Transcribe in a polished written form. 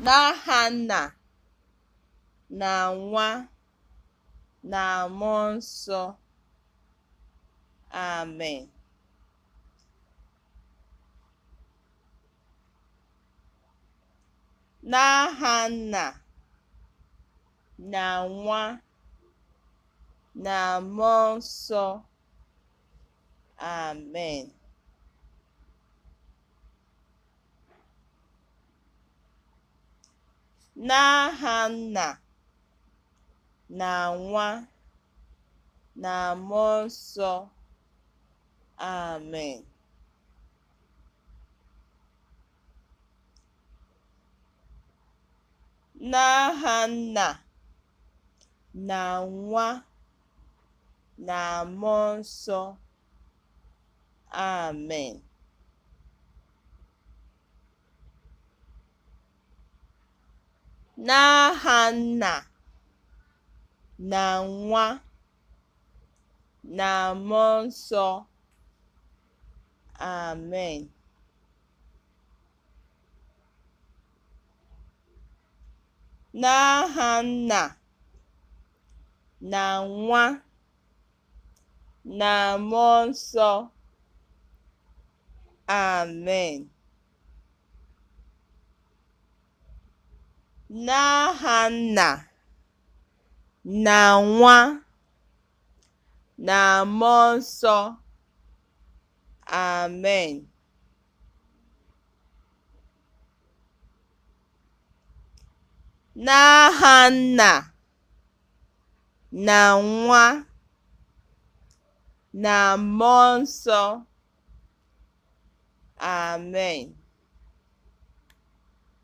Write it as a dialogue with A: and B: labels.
A: N'aha Nna na Nwa na Mmụọ Nsọ. Amen. N'aha Nna na Nwa na Mmụọ Nsọ. Amen. N'aha Nna na Nwa na Mmụọ Nsọ. Amen. N'aha Nna na Nwa na Mmụọ Nsọ. Amen. N'aha Nna na Nwa na Mmụọ Nsọ. Amen. N'aha Nna na Nwa na Mmụọ Nsọ. Amen. N'aha Nna na Nwa na Mmụọ Nsọ. Amen. N'aha Nna na Nwa na Mmụọ Nsọ. Amen.